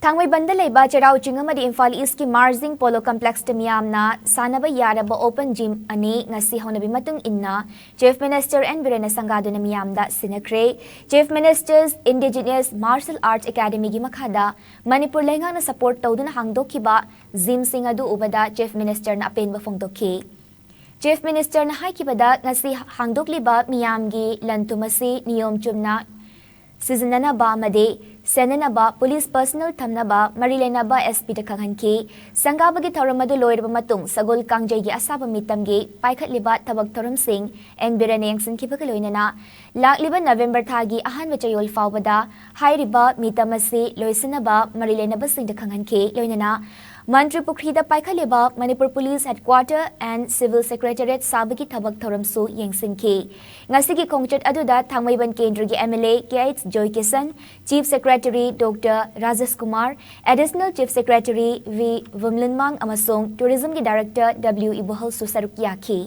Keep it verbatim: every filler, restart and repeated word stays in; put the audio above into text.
ꯊꯥꯡꯃꯩꯕꯟꯗ ꯂꯩꯕ ꯆꯩꯔꯥꯎ ꯆꯤꯡ ꯑꯃꯗꯤ ꯏꯝꯐꯥꯜ ꯏꯁꯀꯤ ꯃꯥꯔꯖꯤꯡ ꯄꯣꯂꯣ ꯀꯝꯄ꯭ꯂꯦꯛꯁꯇ ꯃꯤꯌꯥꯝꯅ ꯁꯥꯟꯅꯕ ꯌꯥꯔꯕ ꯑꯣꯄꯟ ꯖꯤꯝ ꯑꯅꯤ ꯉꯁꯤ ꯍꯧꯅꯕꯤ ꯃꯇꯨꯡ ꯏꯟꯅ ꯆꯤꯐ ꯃꯤꯅꯤꯁꯇꯔ ꯑꯦꯟ ꯕꯤꯔꯦꯟꯅ ꯁꯪꯒꯥꯗꯨꯅ ꯃꯤꯌꯥꯝꯗ ꯁꯤꯟꯅꯈ꯭ꯔꯦ꯫ Chief minister's indigenous martial arts ꯑꯦꯀꯥꯗꯃꯤꯒꯤ ꯃꯈꯥꯗ ꯃꯅꯤꯄꯨꯔ ꯂꯩꯉꯥꯛꯅ ꯁꯄꯣꯔꯠ ꯇꯧꯗꯨꯅ ꯍꯥꯡꯗꯣꯛꯈꯤꯕ ꯖꯤꯝꯁꯤꯡ ꯑꯗꯨ ꯎꯕꯗ ꯆꯤꯐ ꯃꯤꯅꯤꯁꯇꯔꯅ ꯑꯄꯦꯟꯕ ꯐꯣꯡꯗꯣꯛꯈꯤ꯫ ꯆꯤꯐ ꯃꯤꯅꯤꯁꯇꯔꯅ ꯍꯥꯏꯈꯤꯕꯗ, ꯉꯁꯤ ꯍꯥꯡꯗꯣꯛꯂꯤꯕ ꯃꯤꯌꯥꯝꯒꯤ ꯂꯟ ꯊꯨꯝ ꯑꯁꯤ ꯅꯤꯌꯣꯝ ꯆꯨꯝꯅ ꯁꯤꯖꯤꯟꯅꯅꯕ ꯑꯃꯗꯤ ꯁꯦꯟꯅꯅꯕ, ꯄꯨꯂꯤꯁ ꯄꯔꯁꯅꯦꯜ ꯊꯝꯅꯕ ꯃꯔꯤ ꯂꯩꯅꯕ ꯑꯦꯁ ꯄꯤꯗ ꯈꯪꯍꯟꯈꯤ꯫ ꯁꯪꯒꯥꯕꯒꯤ ꯊꯧꯔꯝ ꯑꯗꯨ ꯂꯣꯏꯔꯕ ꯃꯇꯨꯡ ꯁꯒꯣꯜ ꯀꯥꯡꯖꯩꯒꯤ ꯑꯁꯥꯕ ꯃꯤꯇꯝꯒꯤ ꯄꯥꯏꯈꯠꯂꯤꯕ ꯊꯕꯛ ꯊꯧꯔꯝꯁꯤꯡ ꯑꯦꯟ ꯕꯤꯔꯦꯟꯅ ꯌꯦꯡꯁꯤꯟꯈꯤꯕꯒ ꯂꯣꯏꯅꯅ ꯂꯥꯛꯂꯤꯕ ꯅꯕꯦꯝꯕꯔ ꯊꯥꯒꯤ ꯑꯍꯥꯟꯕ ꯆꯌꯣꯜ ꯐꯥꯎꯕꯗ ꯍꯥꯏꯔꯤꯕ ꯃꯤꯇꯝ ꯑꯁꯤ ꯂꯣꯏꯁꯤꯟꯅꯕ ꯃꯔꯤ ꯂꯩꯅꯕꯁꯤꯡꯗ ꯈꯪꯍꯟꯈꯤ꯫ ꯂꯣꯏꯅꯅ ꯃꯟꯇ꯭ꯔꯤ ꯄꯨꯈ꯭ꯔꯤꯗ ꯄꯥꯏꯈꯠꯂꯤꯕ Manipur police headquarter and civil secretariat ꯁꯥꯕꯒꯤ ꯊꯕꯛ ꯊꯧꯔꯝꯁꯨ ꯌꯦꯡꯁꯤꯟꯈꯤ꯫ ꯉꯁꯤꯒꯤ ꯈꯣꯡꯆꯠ ꯑꯗꯨꯗ ꯊꯥꯡꯃꯩꯕꯟ ꯀꯦꯟꯗ꯭ꯔꯒꯤ M L A K H Joykishan, chief secretary doctor Rajesh Kumar, additional chief secretary V Vumlunmang ꯑꯃꯁꯨꯡ ꯇꯨꯔꯤꯖꯝꯒꯤ ꯗꯥꯏꯔꯦꯛꯇꯔ ꯗꯕ꯭ꯂꯤꯎ ꯏꯕꯣꯍꯜꯁꯨ ꯁꯔꯨꯛ ꯌꯥꯈꯤ꯫